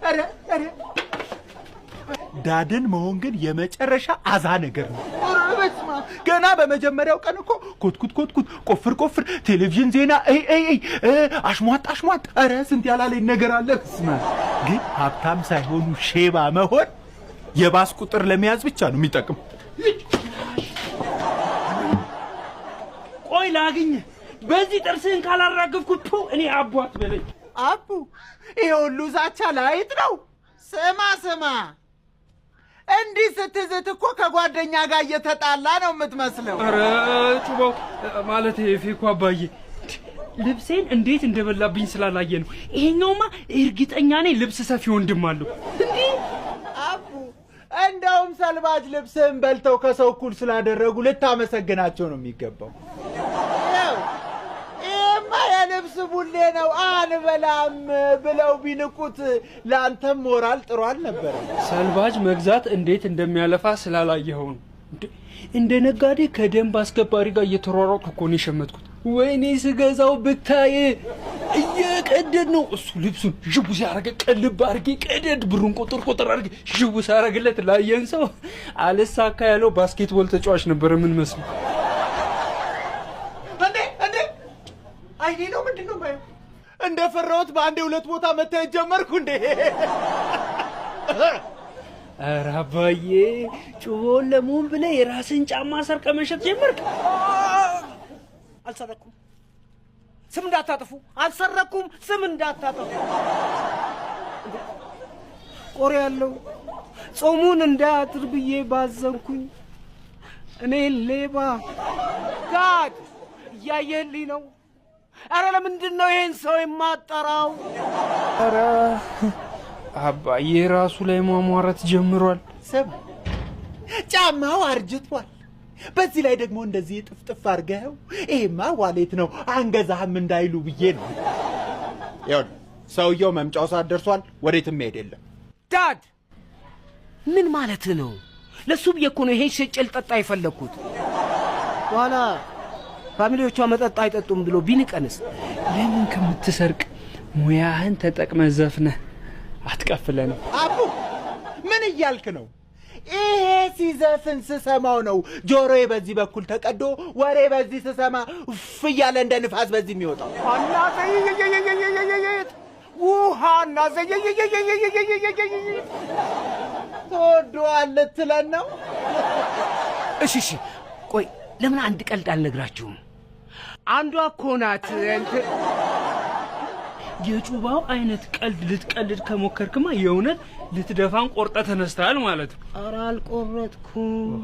ኧረ ኧረ dad ን መሆን ግን የመጨረሻ አዛ ነገር ነው። ኧረ በስመ አብ! ገና በመጀመሪያው ቀን እኮ ኮትኩት ኮትኩት፣ ቆፍር ቆፍር፣ ቴሌቪዥን ዜና እይ እይ እይ፣ አሽሟጥ አሽሟጥ። ኧረ ስንት ያላለኝ ነገር አለ። በስመ አብ! ግን ሀብታም ሳይሆኑ ሼባ መሆን የባስ ቁጥር ለመያዝ ብቻ ነው የሚጠቅም። ቆይ ላግኝህ። በዚህ ጥርስህን ካላራገፍኩ ቱ እኔ አቡ አትበለኝ። አቡ፣ ይሄ ሁሉ ዛቻ ለአይጥ ነው። ስማ ስማ፣ እንዲህ ስትዝት እኮ ከጓደኛ ጋር እየተጣላ ነው የምትመስለው። ኧረ ጩባው፣ ማለት ፌኮ አባዬ፣ ልብሴን እንዴት እንደበላብኝ ስላላየ ነው። ይሄኛውማ እርግጠኛ ነኝ ልብስ ሰፊ ወንድም አለው። እንዲህ አቡ፣ እንደውም ሰልባጅ ልብስህን በልተው ከሰው እኩል ስላደረጉ ልታመሰግናቸው ነው የሚገባው። ይኸው ይሄማ የልብስ ቡሌ ነው አንበላም ብለው ቢንቁት ለአንተም ሞራል ጥሩ አልነበረም። ሰልባጅ መግዛት እንዴት እንደሚያለፋ ስላላየኸው ነው። እንደ ነጋዴ ከደንብ አስከባሪ ጋር እየተሯሯጥኩ እኮ ነው የሸመትኩት። ወይኔ ስገዛው ብታይ እየቀደድ ነው እሱ። ልብሱን ዥቡ ሲያደርግ ቀልብ አድርጌ ቀደድ፣ ብሩን ቁጥር ቁጥር አድርጌ ዥቡ ሲያደርግለት ላየን ሰው አልሳካ ያለው basketball ተጫዋች ነበር ምን መስሎ። እንዴ እንዴ፣ አይኔ ነው ምንድን ነው የማየው? እንደ ፈራሁት በአንዴ ሁለት ቦታ መታየት ጀመርኩ እንዴ። ኧረ አባዬ፣ ጩቦን ለመሆን ብለህ የራስን ጫማ ሰርቀህ መሸጥ ጀመርክ? አልሰረኩም። ስም እንዳታጥፉ። አልሰረኩም። ስም እንዳታጠፉ። ቆሬ ያለው ጾሙን እንዳያድር ብዬ ባዘንኩኝ። እኔ ሌባ God እያየህልኝ ነው። ኧረ ለምንድን ነው ይሄን ሰው የማጠራው? ኧረ አባዬ ራሱ ላይ ማሟረት ጀምሯል። ስማ፣ ጫማው አርጅቷል። በዚህ ላይ ደግሞ እንደዚህ ጥፍጥፍ አድርገኸው ይሄማ wallet ነው አንገዛህም እንዳይሉ ብዬ ነው። ይኸውልህ ሰውየው መምጫው ሰዓት ደርሷል። ወዴትም መሄድ የለም። Dad፣ ምን ማለት ነው? ለሱ ብዬ እኮ ነው ይሄን ሸጬ ልጠጣ የፈለግኩት። በኋላ family ዎቿ መጠጥ አይጠጡም ብሎ ቢንቀንስ? ለምን ከምትሰርቅ ሙያህን ተጠቅመህ ዘፍነህ አትቀፍለንም? አቡ፣ ምን እያልክ ነው? ይሄ ሲዘፍን ስሰማው ነው ጆሮዬ በዚህ በኩል ተቀዶ ወሬ በዚህ ስሰማ እፍ እያለ እንደ ንፋስ በዚህ የሚወጣው። ውሃና ዘይት፣ ውሃና ዘይት። ትወደዋለህ ልትለን ነው? እሺ እሺ፣ ቆይ ለምን አንድ ቀልድ አልነግራችሁም? አንዷ እኮ ናት እንትን። የጩባው አይነት ቀልድ ልትቀልድ ከሞከርክማ የእውነት ልትደፋን ቆርጠ ተነስተሃል ማለት ነው። ኧረ አልቆረጥኩም።